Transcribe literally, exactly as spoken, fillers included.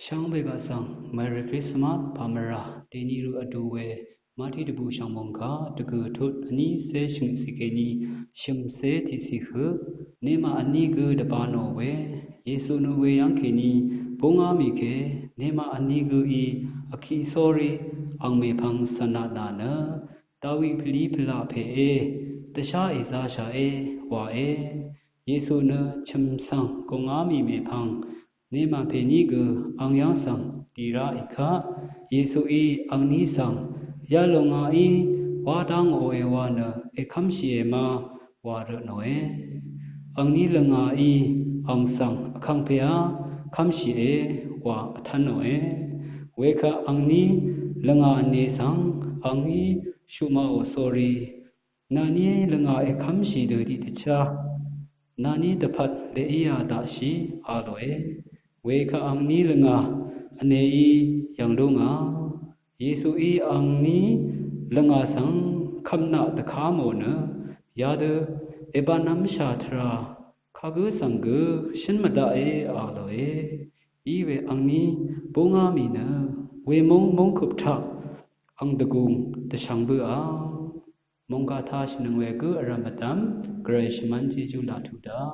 Shvngbe gaq svng Merry Christmas pàmvrà dèni rø vdu we Mati dvbù shvngmòngkà dvgø̀ tut vní cé shvngøt cì kèní shø̀mcé tiqcì høq, nema vní gø dvbā nò we Yesu nø we yv́ng kèní búngá mì ke, nema vní gø í vkiq sórí ang mèpvng svnatnà nø Dawi pvlí pvlaq pèé, dvshá èzáshàé, wàé. Yesu nø chø̀m svng gùngá mì mèpvng, nemà pèní gø ang yv́ng svng dì rá ìkaq, Yesuí angní svng, yalòng ngàí wá dá ngòe wa nø èkv́mshìe ma, wà rø nòe. Angní lvngàí ang svng vkangpè á kv́mshìe, wà vtv́n nòe. Wekvt angní lvngà vne svng angní shùmaqò sórí, nàní lvngà èkv́mshì dø tiqdvchá nàní dvpvt lèíā daqshì, a lòe. Wekvt angní lvngà vneí yv̀ng lú ngà, Yesuí angní lvngà svng kvmnaq dvká mò nø, yadø èbvnv́mshà tvrà kagǿ svng gø shǿn mvdaqe, a lòe. Iwe angní búngá mì nø wemúng mungkøp taq ang dvgùng dvshvng bǿà. Mònggà taq shvnøng we gǿ vrv̀m vdv́m, Gvray shvmv́n Jejú laq tuq daq.